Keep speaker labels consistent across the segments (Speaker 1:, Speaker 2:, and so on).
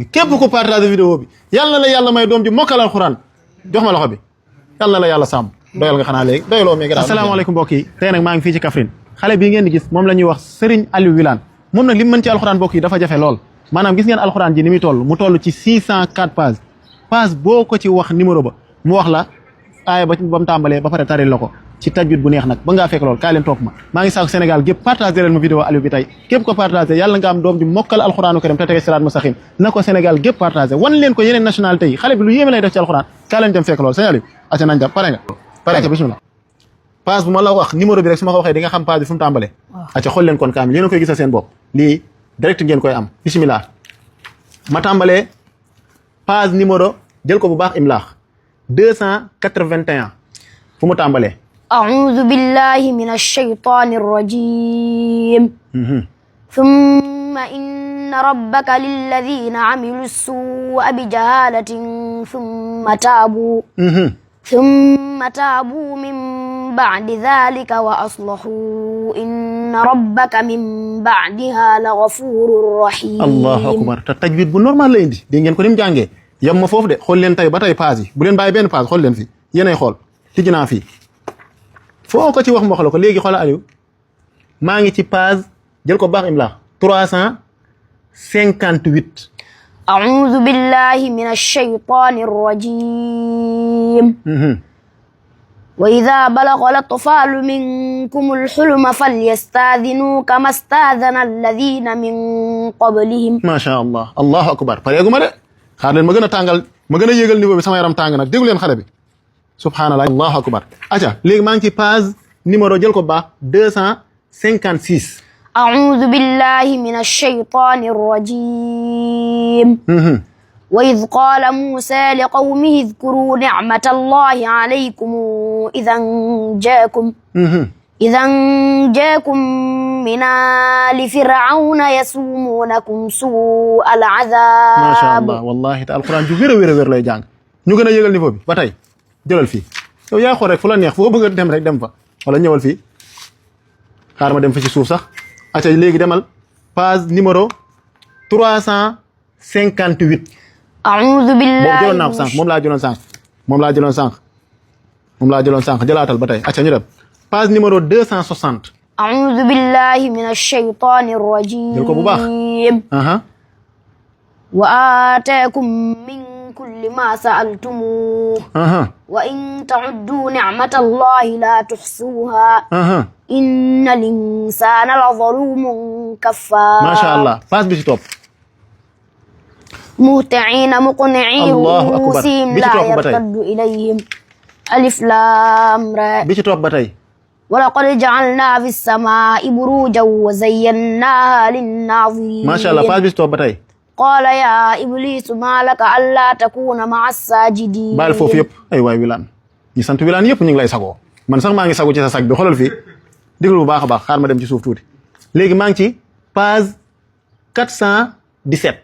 Speaker 1: képp ku partage vidéo bi yàlla na la yàlla may doom ji mokkal alxuraan jox ma loxo bi yàlla na la yàlla sàmm doyal nga xanaa léegi doyaloo mais asalaamaaleykum mbokk yi tey nag maa ngi fii ci Kaffrine xale bii ngeen di gis moom la ñuy wax Serigne Aliou Wilane moom nag li mu mën ci alxuraan mbokk yi dafa jafe lool maanaam gis ngeen alxuraan ji ni muy toll mu toll ci 604 page boo ko ci wax numéro ba mu wax la aaya ba mu tàmbalee ba pare taril la ko ci tajwid bu neex nag ba ngaa fekk lool kaay leen topp ma maa ngi saako Sénégal gépp partagé leen ma vidéo Aliou bi tey képp ko partagé yàlla nga am doom ji mokkal alxuraanu karim te tege siraat mustaqim na ko Sénégal gépp partagé wan leen ko yeneen nationalité yi xale bi lu yéeme lay def ci alxuraan kaay leen dem fekk lool sëñ Aliou aca nañ dem pare nga bismillah page bu ma la wax numéro bi rek su ma ko waxee di nga xam page bi fu mu tàmbalee aca xool leen kon kaamil yéen a koy gisal seen bopp lii direct ngeen koy am bismillah ma tàmbalee page numéro jël ko bu baax imlaax 281 fu mu tàmbalee
Speaker 2: أعوذ بالله من الشيطان الرجيم ثم إن ربك للذين عملوا السوء بجهالة ثم تابوا من بعد ذلك وأصلحوا إن ربك من بعدها لغفور رحيم
Speaker 1: الله أكبر tajwid bu normal la indi dégg ngeen ko ni mu jàngee yem ma foofu de xool leen tey ba tey page yi bu leen bàyyi benn page xool leen fi yéenay xool tijji naa fii foo ko ci wax ma wax la ko léegi xoolal Aliou maa ngi ci page jël ko baax imla 358
Speaker 2: أعوذ بالله من الشيطان الرجيم وإذا بلغ الأطفال منكم الحلم فليستأذنوا كما استأذن الذين من قبلهم
Speaker 1: ما شاء الله الله أكبر pareegu ma de xaar leen ma gën a tàngal ma gën a yéegal niveau bi sama yaram tàng nag déglu leen xale bi subhanallah allahu akbar aca léegi maa ngi ci page numéro jël ko baax 256
Speaker 2: أعوذ بالله من الشيطان الرجيم وإذ قال موسى لقومه اذكروا نعمة الله عليكم إذا جاكم من آل فرعون يسومونكم سوء العذاب
Speaker 1: ما شاء الله والله te alquran ju wér lay jàng ñu gën a yéegal niveau bi ba tey jëlal fii yow yaa xool rek fu la neex foo bëgg a dem rek dem fa wala ñëwal fii xaar ma dem fi ci suuf sax acca léegi demal page numéro 358
Speaker 2: أعوذ بالله
Speaker 1: boobu jëloon naa ko sànq moom laa jëloon sànq jëlaatal ba tey acca ñu dem page numéro 260
Speaker 2: أعوذ بالله من الشيطان الرجيم
Speaker 1: jël ko bu baax
Speaker 2: وآتاكم من كل ما سألتموه وإن تعدوا نعمة الله لا تحصوها إن الإنسان لظلوم كفار
Speaker 1: ما شاء الله page bi ci topp
Speaker 2: مهطعين مقنعي رؤوسهم لا يرتد إليهم ألف لام را
Speaker 1: bi ci topp ba tey
Speaker 2: ولقد جعلنا في السماء بروجا وزيناها للناظرين
Speaker 1: ما شاء الله page bi ci topp ba tey
Speaker 2: قال يا إبليس ما لك ألا تكون مع الساجدين
Speaker 1: baal foofu yëpp ay waay Wilane ñi sant Wilane yëpp ñu ngi lay sagoo man sax maa ngi sago ci sa sag bi xoolal fii déglu bu baax a baax xaar ma dem ci suuf tuuti léegi maa ngi ci page 417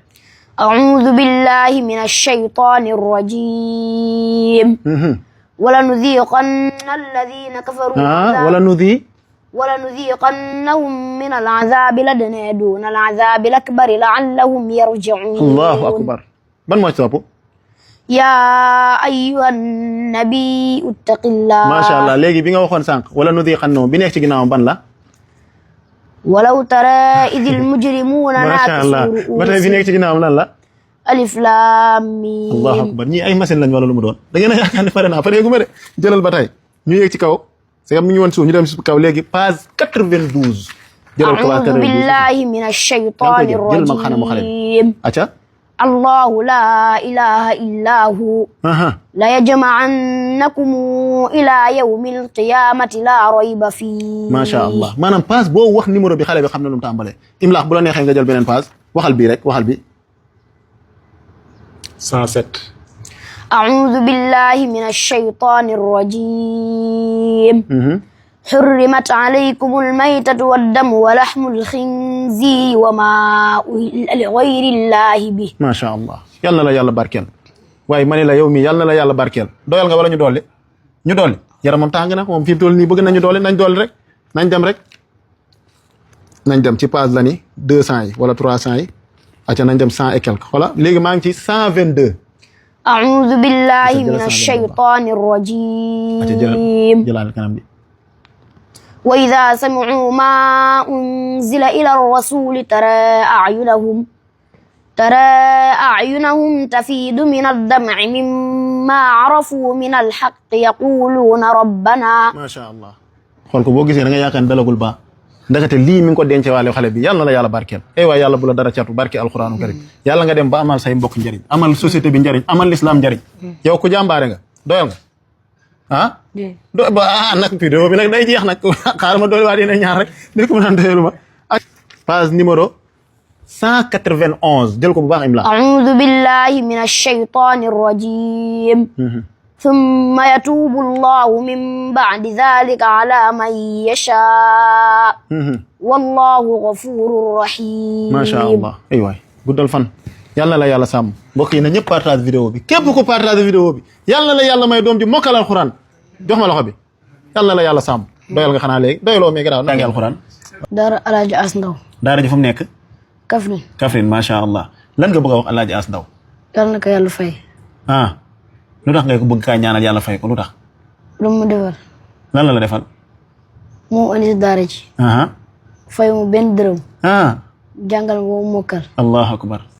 Speaker 2: أعوذ بالله من الشيطان الرجيم ولنذيقن الذين كفروا ولنذيقنهم من العذاب الأدنى دون العذاب الأكبر لعلهم يرجعون
Speaker 1: الله أكبر ban moo ci topp
Speaker 2: يا أيها النبي اتق الله
Speaker 1: ما شاء الله léegi bi nga waxoon sànq ولنذيقنهم bi nekk ci ginnaawam ban la
Speaker 2: ولو ترى إذ المجرمون
Speaker 1: ما شاء الله ba tey bi nekk ci ginnaawam lan la
Speaker 2: ألف لام ميم
Speaker 1: الله أكبر ñii ay machine lañ wala lu mu doon da ngeen a yaakaar ne pare naa pareegu ma de jëlal ba tey ñu yéeg ci kaw c'est que mi ngi woon suuf ñu dem ci kaw léegi page 92 jëlal ko
Speaker 2: أعوذ بالله من الشيطان الرجيم
Speaker 1: acca
Speaker 2: الله لا إله إلا هو ليجمعنكم إلى يوم القيامة لا ريب فيه
Speaker 1: ما شاء الله maanaam page boo wax numéro bi xale bi xam na lu mu tàmbalee imlaax bu la neexee nga jël beneen page waxal bii rek waxal bi 107
Speaker 2: أعوذ بالله من الشيطان الرجيم حرمت عليكم الميتة والدم ولحم الخنزير وما أهل لغير الله به
Speaker 1: ما شاء الله yàlla na la yàlla barkeel waaye ma ne la yow mi yàlla na la yàlla barkeel doyal nga wala ñu dolli yaramam tàng na moom fi mu toll nii bëgg nañu dolli nañ dolli rek nañ dem ci page la ni 200 yi wala 300 yi acca nañ dem 100 et quelque voilà léegi maa ngi ci 122
Speaker 2: أعوذ بالله
Speaker 1: أتجلى
Speaker 2: من
Speaker 1: سنة
Speaker 2: الشيطان
Speaker 1: acca
Speaker 2: الرجيم
Speaker 1: jëlaal kanam bi
Speaker 2: وإذا سمعوا ما أنزل إلى الرسول ترى أعينهم تفيض من الدمع مما عرفوا من الحق يقولون ربنا
Speaker 1: macha allah xool ko boo gisee da nga yaakaar ne dalagul ba ndakate lii mi ngi ko denc waale xale bi yàlla na la yàlla barkeel ay waay yàlla bu la dara catu barke alquranu karim yàlla nga dem ba amal say mbokk njëriñ amal société bi njëriñ amal l'islam njëriñ yow ku jàmbaare nga doyal nga ah ba nag vidéo bi nag day jeex nag xaaral ma doole waa dina ñaar rek ni ko mën a doyalu ma page numéro 191 jël ko bu baax imla
Speaker 2: أعوذ بالله من الشيطان الرجيم ثم يتوب الله من بعد ذلك على من يشاء والله غفور رحيم
Speaker 1: macha allah ay waay guddal fan yàlla na la yàlla sàmm mbokk yi na ñëpp partage vidéo bi képp ku partage vidéo bi yàlla na la yàlla may doom ji mokkal alxuraan jox ma loxo bi yàlla na la yàlla sàmm doyal nga xanaa léegi doyaloo mais garaaw nangi alxuraan
Speaker 2: Daara Alaaji As Ndaw
Speaker 1: daara ji fu mu nekk
Speaker 2: Kaffrine
Speaker 1: Kaffrine macha allah lan nga bëgg a wax Alaaji As Ndaw
Speaker 2: yàlla na ko yàlla fay
Speaker 1: ah lu tax ngay ko bëgg kaa ñaanal yàlla fay ko lu tax
Speaker 2: lu mu defal
Speaker 1: lan la defal
Speaker 2: moo andi si daara ji fay mu benn dërëm jàngal ma ba mu mokkal
Speaker 1: allahu akbar